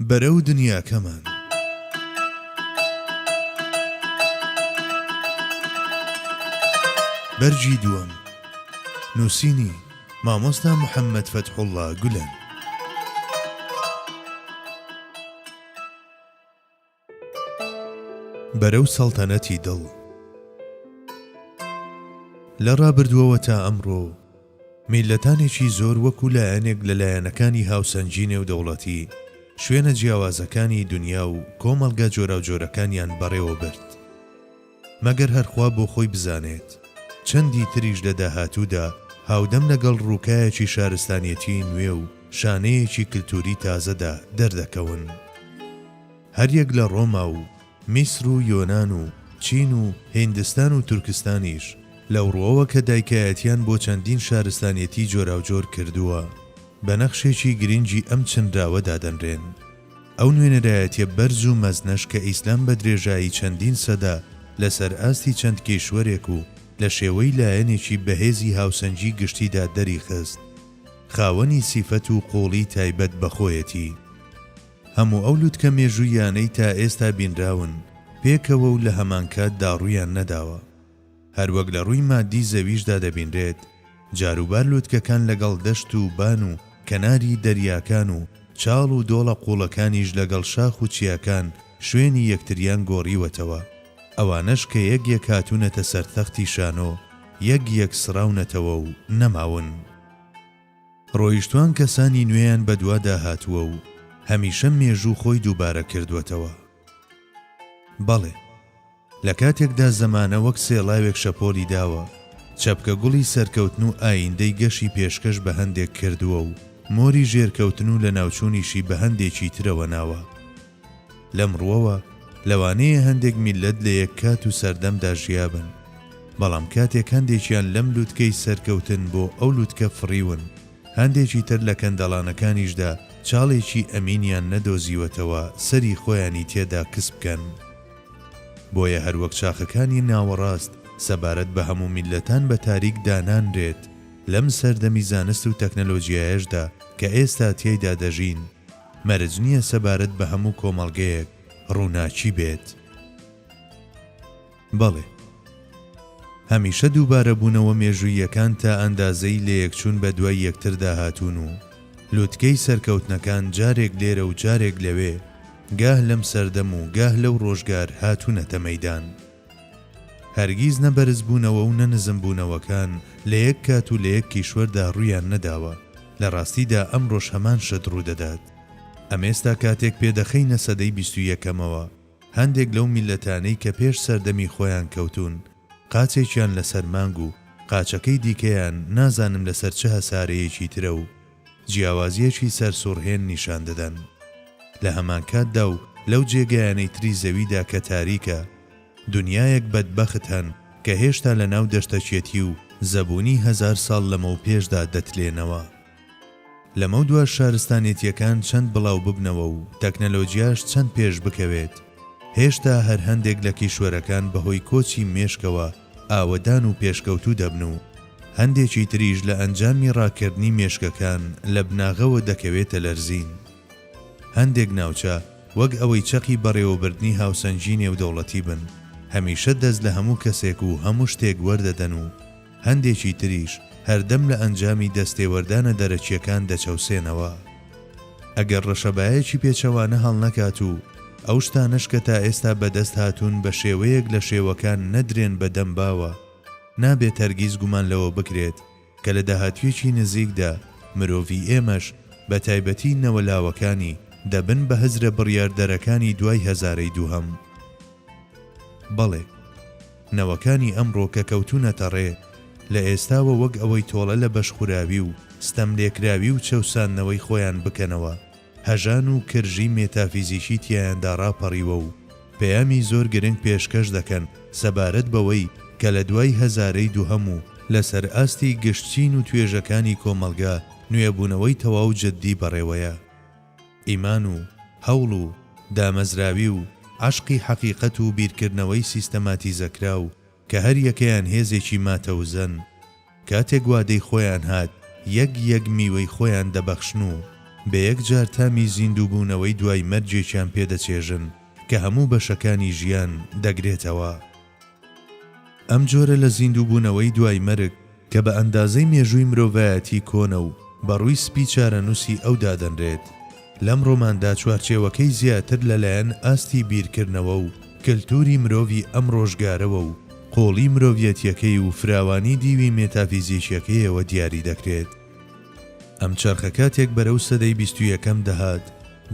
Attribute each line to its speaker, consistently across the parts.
Speaker 1: بەرەو دنیاکەمان. بەرگی دووەم. نووسینی، مامۆستا محەممەد فەتحوڵڵا گولەن. بەرەو سەڵتەنەتی دڵ. لە ڕابردووەوە تا ئەمڕۆ، میللەتانێکی زۆر وەکو لایەنێک لە لایەنەکانی هاوسەنگی نێودەوڵەتی، شوێنە جیاوازەکانی دونیا و کۆمەڵگا جۆراوجۆرەکانیان بەڕێوە برد. مەگەر هەر خوا بۆ خۆی بزانێت چەندی تریش لە داهاتوودا هاودەم لەگەڵ ڕووکایەکی شارستانیەتیی نوێ و شانەیەکی کلتوری تازەدا دەردەکەون. هەریەک لە ڕۆما و میسر و یۆنان و چین و هیندستان و تورکستانیش لەو ڕووەوە کە دایکایەتیان بۆ چەندین شارستانیەتی جۆراوجۆر کردووە بە نەخشێکی گرنگی ئەم چنراوە دادەنرێن. ئەو نوێنەرایەتیە بەرز و مەزنەش کە ئیسلام بە درێژایی چەندین سەدە لە سەر ئاستی چەند کیشوەرێک و لە شێوەی لایەنێکی بەهێزی هاوسەنگی گشتیدا دەریخست خاوەنی سیفەت و قووڵی تایبەت بە خۆیەتی. هەموو ئەو لوتکە مێژووییانەی تا ئێستا بینراون، پێکەوە و لە هەمانکاتدا ڕوویان نەداوە. هەروەک لە ڕووی ماددی زەویشدا دەبینرێت، جاروبار لوتکەکان لەگەڵ دەشت و بان و کەناری دەریاکان و چاڵ و دۆڵە قووڵەکانیش لەگەڵ شاخ و چیاکان شوێنی یەکتریان گۆڕیوەتەوە، ئەوانەش کە یەک یەک هاتوونەتە سەر تەختی شانۆ، یەک یەک سڕاونەتەوە و نەماون. ڕۆیشتوان کەسانی نوێیان بەدوادا هاتووە و هەمیشە مێژوو خۆی دووبارە کردووەتەوە. بەڵێ. لە کاتێکدا زەمانە وەک سێڵاوێک شەپۆلی داوە، چەپکە گوڵی سەرکەوتن و ئایندەی گەشی پێشکەش بە هەندێک کردووە و مۆری ژێرکەوتن و لەناوچوونیشی بە هەندێکی ترەوە ناوە. لەم ڕووەوە لەوانەیە هەندێک میللەت لە یەک کات و سەردەمدا ژیابن، بەڵام کاتێک هەندێکیان لەم لوتکەی سەرکەوتن بۆ ئەو لوتکە فڕیون، هەندێکی تر لە کەندەڵانەکانیشدا چاڵێکی ئەمینیان نەدۆزیوەتەوە سەری خۆیانی تێدا کز بکەن. بۆیە هەروەک چاخەکانی ناوەڕاست سەبارەت بە هەموو میللەتان بە تاریک دانانرێت، لەم سەردەمی زانست و تەکنەلۆجیایەشدا کە ئێستا تیایدا دەژین، مەرج نییە سەبارەت بە هەموو کۆمەڵگەیەک ڕووناکی بێت. بەڵێ. هەمیشە دووبارەبوونەوە مێژووییەکان تا ئەندازەی لەیەکچوون بە دوای یەکتردا هاتوون و لوتکەی سەرکەوتنەکان جارێک لێرە و جارێک لەوێ، گاه لەم سەردەم و گاه لەو ڕۆژگار هاتوونەتە مەیدان. هەرگیز نە بەرزبوونەوە و نە نزمبوونەوەکان لە یەک کات و لە یەک کیشوەردا ڕوویان نەداوە، لە ڕاستیدا ئەمڕۆش هەمان شت ڕوودەدات. ئەمێستا کاتێک پێ دەخەینە سەدەی بیستویەکەمەوە، هەندێک لەو میللەتانەی کە پێش سەردەمی خۆیان کەوتوون، قاچێکیان لەسەر مانگ و قاچەکەی دیکەیان نازانم لەسەر چ هەسارەیەکی ترە و جیاوازییەکی سەرسوڕهێن نیشان دەدەن. لە هەمانکاتدا و لەو جێگایانەی تری زەویدا کە تاریکە، دونیایەک بەدبەخت هەن کە هێشتا لە ناو دەشتەکێتی و زەبوونی هەزارساڵ لەمەوپێشدا دەتلێنەوە. لەمەودوا شارستانێتیەکان چەند بڵاو ببنەوە و تەکنەلۆجیاش چەند پێش بکەوێت، هێشتا هەر هەندێک لە کیشوەرەکان بەهۆی کۆچی مێشکەوە ئاوەدان و پێشکەوتوو دەبن و هەندێکی تریش لە ئەنجامی ڕاکردنی مێشکەکان لە بناغەوە دەکەوێتە لەرزین. هەندێک ناوچە وەک ئەوەی چەقی بەڕێوەبردنی هاوسەنگی نێودەوڵەتی بن، هەمیشە دەست لە هەموو کەسێک و هەموو شتێک وەردەدەن و هەندێکی تریش هەردەم لە ئەنجامی دەستێوەردانە دەرەکییەکان دەچەوسێنەوە. ئەگەر ڕەشەبایەکی پێچەوانە هەڵنەکات و ئەو شتانەش کە تا ئێستا بەدەست هاتوون بە شێوەیەک لە شێوەکان نەدرێن بە دەم باوە، نابێت هەرگیز گومان لەوە بکرێت کە لە داهاتوویەکی نزیکدا مرۆڤی ئێمەش، بە تایبەتی نەوە لاوەکانی، دەبن بە هزرە بڕیاردەرەکانی دوای هەزارەی دووهەم. بەڵێ. نەوەکانی ئەمڕۆ کە کەوتوونەتە ڕێ، لە ئێستاوە وەک ئەوەی تۆڵە لە بەشخوراوی و ستەملێکراوی و چەوساندنەوەی خۆیان بکەنەوە، هەژان و کرژی مێتافیزیکی تیایاندا ڕاپەڕیوە و پەیامی زۆر گرنگ پێشکەش دەکەن سەبارەت بەوەی کە لە دوای هەزارەی دووهەم و لەسەر ئاستی گشت چین و توێژەکانی کۆمەڵگا نوێبوونەوەی تەواو جددی بەڕێوەیە. ئیمان و هەوڵ و دامەزراوی و عەشقی حەقیقەت و بیرکردنەوەی سیستەماتیزەکراو کە هەر یەکەیان هێزێکی ماتەوزەن، کاتێک وادەی خۆیان هات یەک یەک میوەی خۆیان دەبەخشن و. بە یەکجار تامی زیندووبوونەوەی دوای مەرگێکیان پێ دەچێژن کە هەموو بەشەکانی ژیان دەگرێتەوە. ئەم جۆرە لە زیندووبوونەوەی دوای مەرگ کە بە ئەندازەی مێژووی مرۆڤایەتی کۆنە و بە ڕووی سپی چارەنووسی ئەو دادەنرێت، لەم ڕۆماندا چوارچێوەکەی زیاتر لە لایەن ئاستی بیرکردنەوە و کلتوری مرۆڤی ئەم ڕۆژگارەوە و قووڵی مرۆڤیەتیەکەی و فراوانی دیوی مێتافیزیکیەکەیەوە دیاری دەکرێت. ئەم چەرخە کاتێک بەرەو سەدەی بیستویەکەم دەهات،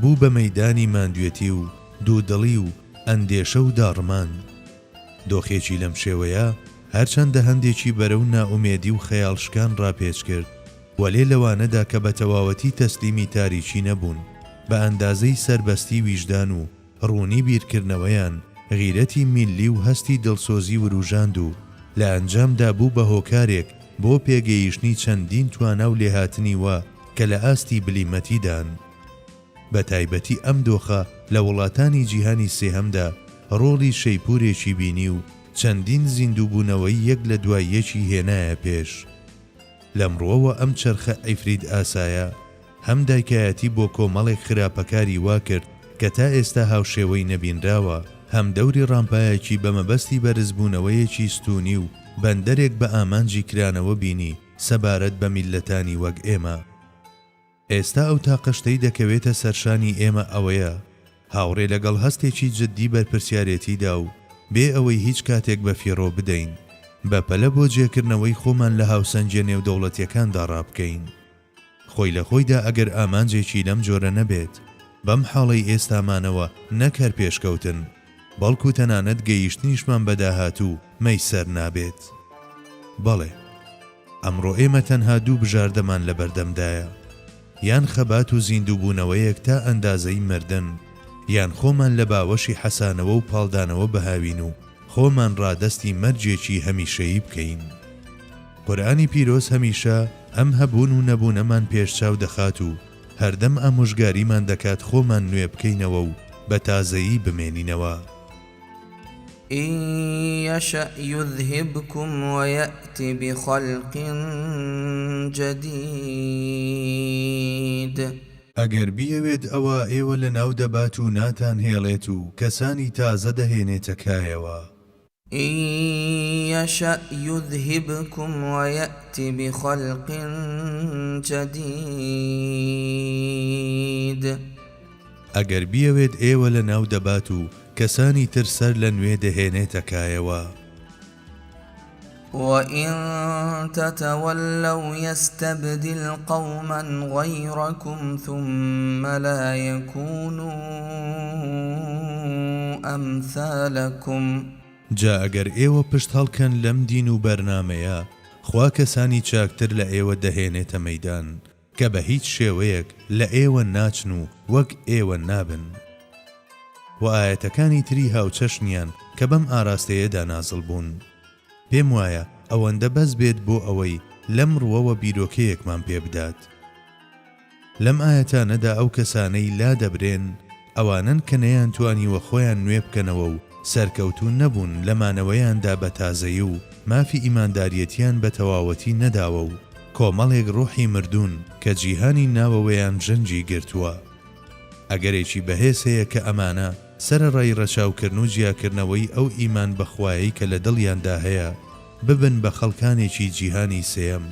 Speaker 1: بوو بە مەیدانی ماندوێتی و دوودڵی و ئەندێشە و داڕمان. دۆخێکی لەم شێوەیە هەرچەندە هەندێکی بەرەو نائومێدی و خەیاڵشکان ڕاپێچ کرد، وەلێ لەوانەدا کە بە تەواوەتی تەسلیمی تاریکی نەبوون، بە ئەندازەی سەربەستی ویژدان و ڕوونی بیرکردنەوەیان، غیرەتی میللی و هەستی دڵسۆزی وروژاند و لە ئەنجامدا بوو بە هۆکارێک بۆ پێگەیشتنی چەندین توانا و لێهاتنی وا کە لە ئاستی بلیمەتیدان. بە تایبەتی ئەم دۆخە لە وڵاتانی جیهانی سێهەمدا ڕۆڵی شەیپوورێکی بینی و چەندین زیندووبوونەوەی یەک لە دوای یەکی هێنایە پێش. لەم ڕووەوە ئەم چەرخە عیفریت ئاسایە هەم دایکایەتی بۆ کۆمەڵێک خراپەکاری وا کرد کە تا ئێستا هاوشێوەی نەبینراوە، هەم دەوری ڕامپایەکی بە مەبەستی بەرزبوونەوەیەکی ستوونی و بەندەرێک بە ئامانجی کرانەوە بینی سەبارەت بە میللەتانی وەک ئێمە. ئێستا ئەو تاقە شتەی دەکەوێتە سەرشانی ئێمە ئەوەیە هاوڕێ لەگەڵ هەستێکی جددی بەرپرسیارێتیدا و بێ ئەوەی هیچ کاتێک بە فیڕۆ بدەین، بە پەلە بۆ جێکردنەوەی خۆمان لە هاوسەنگیە نێودەوڵەتیەکاندا ڕابکەین. خۆی لە خۆیدا ئەگەر ئامانجێکی لەم جۆرە نەبێت، بەم حاڵەی ئێستامانەوە نەک هەر پێشکەوتن، بەڵکو تەنانەت گەیشتنیشمان بە داهاتوو مەیسەر نابێت. بەڵێ. ئەمڕۆ ئێمە تەنها دوو بژاردەمان لەبەردەمدایە، یان خەبات و زیندووبوونەوەیەک تا ئەندازەی مردن، یان خۆمان لە باوەشی حەسانەوە و پاڵدانەوە بهاوین و خۆمان ڕادەستی مەرگێکی هەمیشەیی بکەین. قورئانی پیرۆز هەمیشە ئەم هەبوون و نەبوونەمان پێشچاو دەخات و هەردەم ئامۆژگاریمان دەکات خۆمان نوێ بکەینەوە و بە تازەیی بمێنینەوە.
Speaker 2: إن یشأ یذهبکم ویأت بخلق جدید.
Speaker 1: ئەگەر بیەوێت ئەوا ئێوە لەناو دەبات و ناتانهێڵێت و کەسانی تازە دەهێنێتە کایەوە.
Speaker 2: إن یشأ یذهبکم ویأت بخلق جدید.
Speaker 1: ئەگەر بیەوێت ئێوە لەناو دەبات و کەسانی تر سەر لە نوێ دەهێنێتە کایەوە.
Speaker 2: وَإِن تَتَوَلَّوْا یَسْتَبْدِلْ قَوْمًا غَیْرَکُمْ ثُمَّ لَا یَکُونُوا ئەمثالکم.
Speaker 1: جا ئەگەر ئێوە پشت هەڵکەن لەم دین و بەرنامەیە، خوا کەسانی چاکتر لە ئێوە دەهێنێتە مەیدان، کە بە هیچ شێوەیەک لە ئێوە ناچن و وەک ئێوە نابن. وە ئایەتەکانی تری هاوچەشنیان کە بەم ئاراستەیەدا نازڵ بوون. پێم وایە ئەوەندە بەس بێت بۆ ئەوەی لەم ڕووەوە بیرۆکەیەکمان پێ بدات. لەم ئایەتانەدا ئەو کەسانەی لادەبرێن ئەوانەن کە نەیانتوانیوە خۆیان نوێ بکەنەوە و سەرکەوتوو نەبوون لە مانەوەیاندا بە تازەیی و مافی ئیمانداریەتیان بە تەواوەتی نەداوە و کۆمەڵێک ڕۆحی مردوون کە جیهانی ناوەوەیان ژەنگی گرتووە. ئەگەرێکی بەهێز هەیە کە ئەمانە سەرەڕای ڕەچاوکردن و جیاکردنەوەی ئەو ئیمان بە خوایەی کە لە دڵیاندا هەیە، ببن بە خەڵکانێکی جیهانی سێیەم.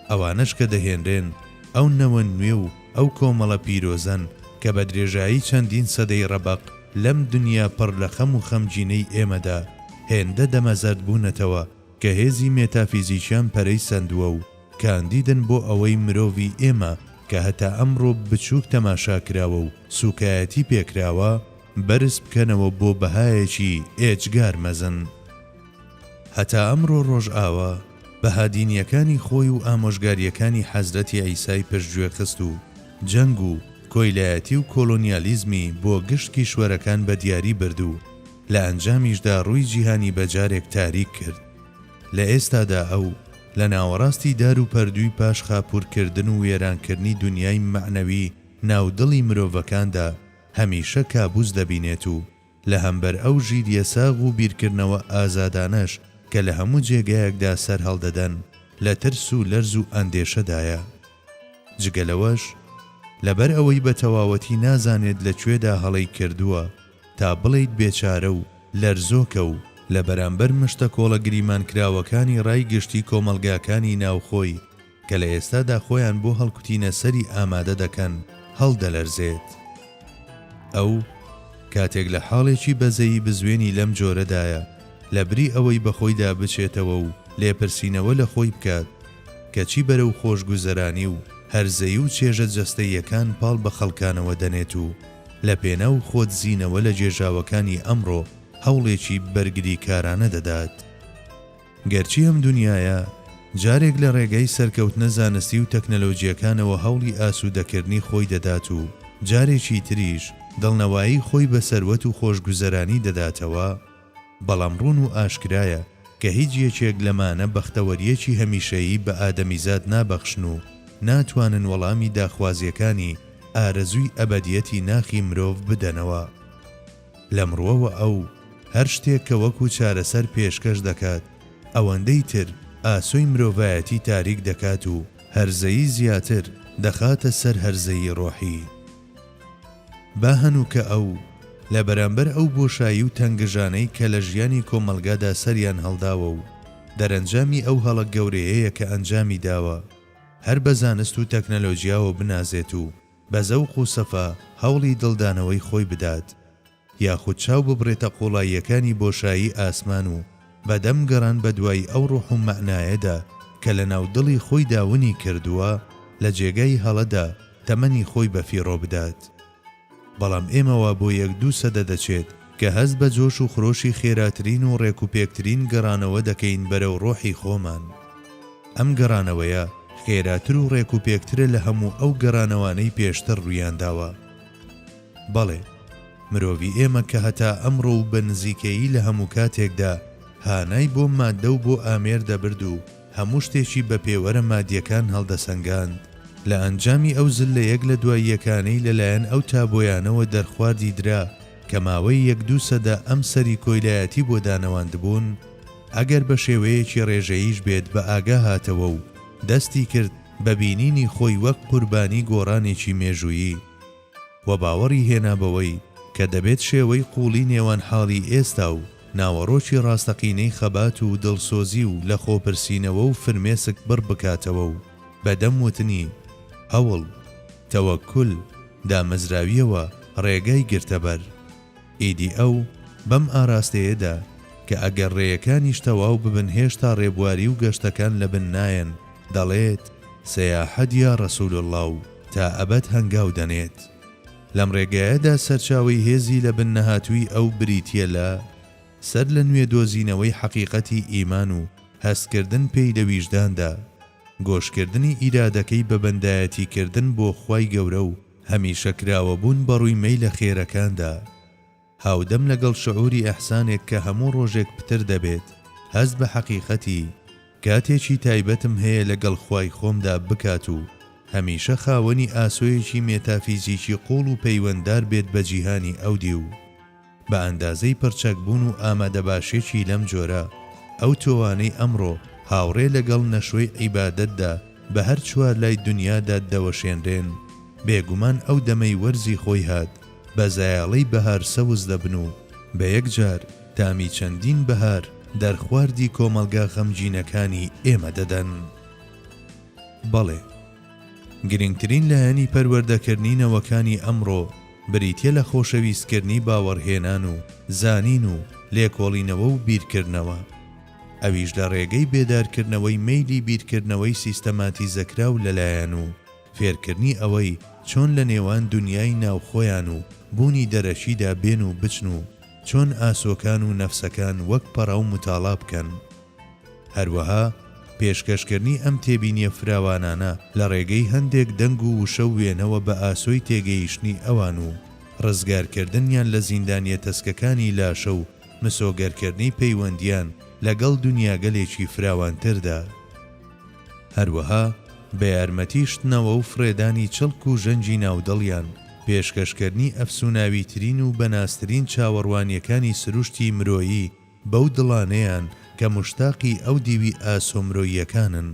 Speaker 1: ئەوانەش کە دەهێنرێن ئەو نەوە نوێ و ئەو کۆمەڵە پیرۆزەن کە بە درێژایی چەندین سەدەی ڕەبەق لەم دنیا پڕ لە خەم و خەمگینەی ئێمەدا هێندە دەمەزەرد بوونەتەوە کە هێزی مێتافیزیکیان پەرەی سەندووە و کاندیدن بۆ ئەوەی مرۆڤی ئێمە کە هەتا ئەمڕۆ بچووک تەماشا کراوە و سووکایەتی پێکراوە بەرز بکەنەوە بۆ بەهایەکی ئێجگار مەزن. هەتا ئەمڕۆ ڕۆژئاوا بەها دینییەکانی خۆی و ئامۆژگارییەکانی حەزرەتی عیسای پشتگوێ خست و جەنگ و کۆیلایەتی و کۆلۆنیالیزمی بۆ گشت کیشوەرەکان بە دیاری برد و لە ئەنجامیشدا ڕووی جیهانی بە جارێک تاریک کرد. لە ئێستادا ئەو لە ناوەڕاستی دار و پەردووی پاش خاپوورکردن و وێرانکردنی دونیای مەعنەوی ناو دڵی مرۆڤەکاندا هەمیشە کابوس دەبینێت و لە هەمبەر ئەو ژیریە ساغ و بیرکردنەوە ئازادانەش کە لە هەموو جێگایەکدا سەرهەڵدەدەن، لە ترس و لەرز و ئەندێشەدایە. جگە لەوەش. لەبەر ئەوەی بە تەواوەتی نازانێت لە کوێدا هەڵەی کردووە تا بڵێیت بێچارە و لەرزۆکە و لە بەرامبەر مشتەکۆڵە گریمانکراوەکانی ڕای گشتی کۆمەڵگاکانی ناوخۆی کە لە ئێستادا خۆیان بۆ هەڵکوتینە سەری ئامادە دەکەن هەڵدەلەرزێت. ئەو، کاتێک لە حاڵێکی بەزەیی بزوێنی لەم جۆرەدایە، لە بری ئەوەی بە خۆیدا بچێتەوە و لێپرسینەوە لە خۆی بکات، کەچی بەرەو خۆشگوزەرانی و هەرزەیی و چێژە جەستەییەکان پاڵ بە خەڵکانەوە دەنێت و لە پێناو خۆدزینەوە لە گێژاوەکانی ئەمڕۆ هەوڵێکی بەرگریکارانە دەدات. گەرچی ئەم دونیایە جارێک لە ڕێگای سەرکەوتنە زانستی و تەکنەلۆجییەکانەوە هەوڵی ئاسوودەکردنی خۆی دەدات و جارێکی تریش دڵنەوایی خۆی بە سەروەت و خۆشگوزەرانی دەداتەوە، بەڵام ڕوون و ئاشکرایە کە هیچ یەکێک لەمانە بەختەوەرییەکی هەمیشەیی بە ئادەمیزاد نابەخشن و ناتوانن وەڵامی داخوازییەکانی ئارەزووی ئەبەدیەتی ناخی مرۆڤ بدەنەوە. لەم ڕووەوە ئەو، هەر شتێک کە وەکو چارەسەر پێشکەش دەکات، ئەوەندەی تر ئاسۆی مرۆڤایەتی تاریک دەکات و هەرزەیی زیاتر دەخاتە سەر هەرزەیی ڕۆحی. با هەنووکە ئەو، لە بەرامبەر ئەو بۆشایی و تەنگژانەی کە لە ژیانی کۆمەڵگادا سەریان هەڵداوە و دەرەنجامی ئەو هەڵە گەورەیەیە کە ئەنجامی داوە، هەر بە زانست و تەکنەلۆجیاوە بنازێت و بە زەوق و سەفا هەوڵی دڵدانەوەی خۆی بدات، یاخود چاو ببڕێتە قوڵاییەکانی بۆشایی ئاسمان و بە دەم گەڕان بە دوای ئەو ڕۆح و مەعنایەدا کە لە ناو دڵی خۆیدا ونی کردووە، لە جێگای هەڵەدا تەمەنی خۆی بە فیڕۆ بدات. بەڵام ئێمە وا بۆ یەک دوو سەدە دەچێت کە هەست بە جۆش و خرۆشی خێراترین و ڕێکوپێکترین گەڕانەوە دەکەین بەرەو ڕۆحی خۆمان. ئەم گەڕانەوەیە خێراتر و ڕێکوپێکترە لە هەموو ئەو گەڕانەوانەی پێشتر ڕوویانداوە. بەڵێ، مرۆڤی ئێمە کە هەتا ئەمڕۆ و بە نزیکەیی لە هەموو کاتێکدا هانای بۆ ماددە و بۆ ئامێر دەبرد و هەموو شتێکی بە پێوەرە مادییەکان هەڵدەسەنگاند، لە ئەنجامی ئەو زللە یەک لە دوای یەکانەی لە لایەن ئەو تابۆیانەوە دەرخواردی درا کە ماوەی یەک دوو سەدە ئەم سەری کۆیلایەتی بۆ دانەواندبوون، ئەگەر بە شێوەیەکی ڕێژەییش بێت بە ئاگا هاتەوە و دەستی کرد بە بینینی خۆی وەک قوربانی گۆڕانێکی مێژوویی و باوەڕی هێنا بەوەی کە دەبێت شێوەی قووڵی نێوان حاڵی ئێستا و ناوەڕۆکی ڕاستەقینەی خەبات و دڵسۆزی و لەخۆپرسینەوە و فرمێسک بڕ بکاتەوە و بە دەم وتنی هەوڵ، تەوەکول، دامەزراوییەوە ڕێگای گرتە بەر. ئیدی ئەو بەم ئاراستەیەدا کە ئەگەر ڕێیەکانیش تەواو ببن هێشتا ڕێبواری و گەشتەکان لە بن نایەن، دەڵێت، سەیاحەت یا رسول اللە و تا ئەبەد هەنگاو دەنێت. لەم ڕێگایەدا سەرچاوەی هێزی لە بن نەهاتووی ئەو بریتییە لە، سەر لە نوێ دۆزینەوەی حەقیقەتی ئیمان و هەستکردن پێی لە ویژداندا، گۆشکردنی ئیرادەکەی بە بەندایەتیکردن بۆ خوای گەورە و هەمیشە کراوەبوون بەڕووی مەیلە خێرەکاندا، هاودەم لەگەڵ شعوری ئیحسانێک کە هەموو ڕۆژێک پتر دەبێت، هەست بە حەقیقەتی، کاتێکی تایبەتم هەیە لەگەڵ خوای خۆمدا بکات و هەمیشە خاوەنی ئاسۆیەکی مێتافیزیکی قووڵ و پەیوەنددار بێت بە جیهانی ئەودیو. بە ئەندازەی پڕچەکبوون و ئامادەباشیەکی لەم جۆرە، ئەو تۆوانەی ئەمڕۆ هاوڕێ لەگەڵ نەشۆی عیبادەتدا بە هەر چوارلای دونیادا دەوەشێنرێن، بێگومان ئەو دەمەی وەرزی خۆی هات بە زایەڵەی بەهار سەوز دەبن و بە یەکجار تامی چەندین بەهار دەرخواردی کۆمەڵگا غەمگینەکانی ئێمە دەدەن. بەڵێ. گرنگترین لایەنی پەروەردەکردنی نەوەکانی ئەمڕۆ بریتیە لە خۆشەویستکردنی باوەڕهێنان و زانین و لێکۆڵینەوە و بیرکردنەوە، ئەویش لە ڕێگەی بێدارکردنەوەی مەیلی بیرکردنەوەی سیستەماتیزەکراو لەلایان و فێرکردنی ئەوەی چۆن لە نێوان دونیای ناوخۆیان و بوونی دەرەکیدا بێن و بچن و چۆن ئاسۆکان و نەفسەکان وەک پەڕاو متاڵا بکەن. هەروەها پێشکەشکردنی ئەم تێبینییە فراوانانە لە ڕێگەی هەندێک دەنگ و وشە و وێنەوە بە ئاسۆی تێگەیشتنی ئەوان و ڕزگارکردنیان لە زیندانییە تەسکەکانی لاشە و مسۆگەرکردنی پەیوەندییان لەگەڵ دونیاگەلێکی فراوانتردا. هەروەها بە یارمەتی شتنەوە و فڕێدانی چڵک و ژەنگی ناو دڵیان، پێشکەشکردنی ئەفسوناویترین و بەنازترین چاوەڕوانییەکانی سروشتی مرۆیی بەو دڵانەیان کە موشتاقی ئەو دیوی ئاسۆ مرۆییەکانن.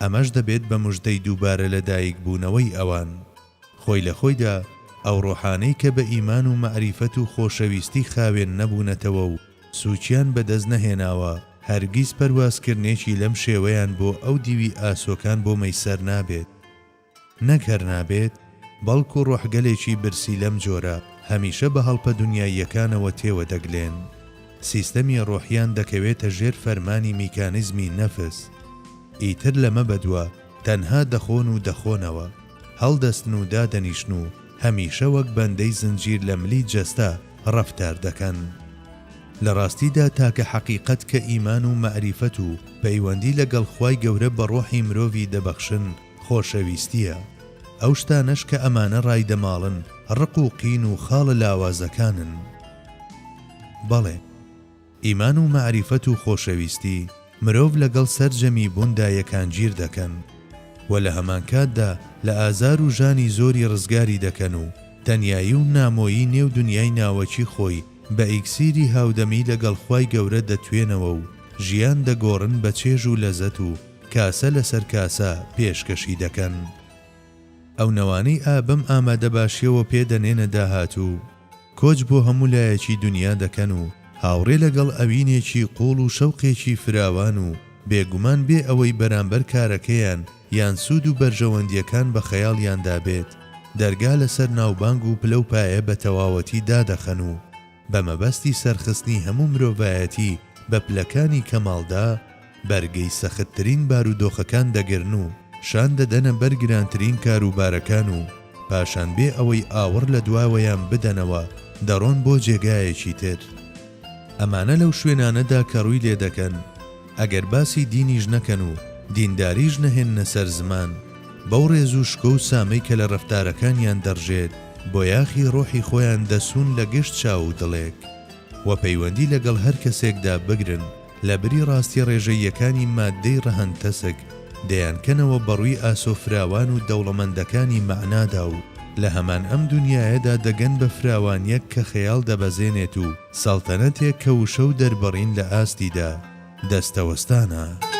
Speaker 1: ئەمەش دەبێت بە مژدەی دووبارە لەدایکبوونەوەی ئەوان. خۆی لە خۆیدا ئەو ڕۆحانەی کە بە ئیمان و مەعریفەت و خۆشەویستی خاوێن نەبوونەتەوە و سووچیان بە دەست نەهێناوە، هەرگیز پەروازکردنێکی لەم شێوەیان بۆ ئەو دیوی ئاسۆکان بۆ مەیسەر نابێت. نەک هەر نابێت، بەڵکو ڕۆحگەلێکی برسی لەم جۆرە، هەمیشە بە هەڵپە دونیاییەکانەوە تێوە دەگلێن. سیستەمی ڕۆحیان دەکەوێتە ژێر فەرمانی میکانیزمی نەفس. ئیتر لەمە بەدوا تەنها دەخۆن و دەخۆنەوە، هەڵدەستن و دادەنیشن و هەمیشە وەک بەندەی زنجیر لە ملی جەستە ڕەفتار دەکەن. لە ڕاستیدا تاکە حەقیقەت کە ئیمان و مەعریفەت و پەیوەندی لەگەڵ خوای گەورە بە ڕۆحی مرۆڤی دەبەخشن خۆشەویستییە. ئەو شتانەش کە ئەمانە ڕایدەماڵن ڕق و قین و خاڵە لاوازەکانن. بەڵێ. ئیمان و مەعریفەت و خۆشەویستی، مرۆڤ لەگەڵ سەرجەمی بووندا یەکانگیر دەکەن و لە هەمانکاتدا لە ئازار و ژانی زۆری ڕزگاری دەکەن و تەنیایی و نامۆیی نێو دونیای ناوەکی خۆی بە ئیکسیری هاودەمی لەگەڵ خوای گەورە دەتوێنەوە و ژیان دەگۆڕن بە چێژ و لەزەت و کاسە لەسەر کاسە پێشکەشی دەکەن. ئەو نەوانەی ئا بەم ئامادەباشیەوە پێ دەنێنە داهاتوو، کۆچ بۆ هەموو لایەکی دونیا دەکەن و هاوڕێ لەگەڵ ئەوینێکی قووڵ و شەوقێکی فراوان و بێگومان بێ ئەوەی بەرامبەر کارەکەیان یان سوود و بەرژەوەندیەکان بە خەیاڵیاندا بێت دەرگا لەسەر ناوبانگ و پلەو پایە بە تەواوەتی دادەخەن و بە مەبەستی سەرخستنی هەموو مرۆڤایەتی بە پلەکانی کەماڵدا، بەرگەی سەختترین بارودۆخەکان دەگرن و شان دەدەنە بەر گرانترین کاروبارەکان و پاشان بێ ئەوەی ئاوڕ لە دواوەیان بدەنەوە دەڕۆن بۆ جێگایەکی تر. ئەمانە لەو شوێنانەدا کە ڕووی لێ دەکەن، ئەگەر باسی دینیش نەکەن و دینداریش نەهێننە سەر زمان، بەو ڕێز و شکۆ و سامەی کە لە ڕەفتارەکانیان دەڕژێت، بۆیاخی ڕۆحی خۆیان دەسوون لە گشت چاو و دڵێک و پەیوەندی لەگەڵ هەر کەسێکدا بگرن، لە بری ڕاستیە ڕێژەییەکانی ماددەی ڕەهەند تەسک، دەیانکەنەوە بەڕووی ئاسۆ فراوان و دەوڵەمەندەکانی مەعنادا و لە هەمان ئەم دونیایەدا دەگەن بە فراوانیەک کە خەیاڵ دەبەزێنێت و سەڵتەنەتێک کە وشە و دەربڕین لە ئاستیدا دەستەوەستانە.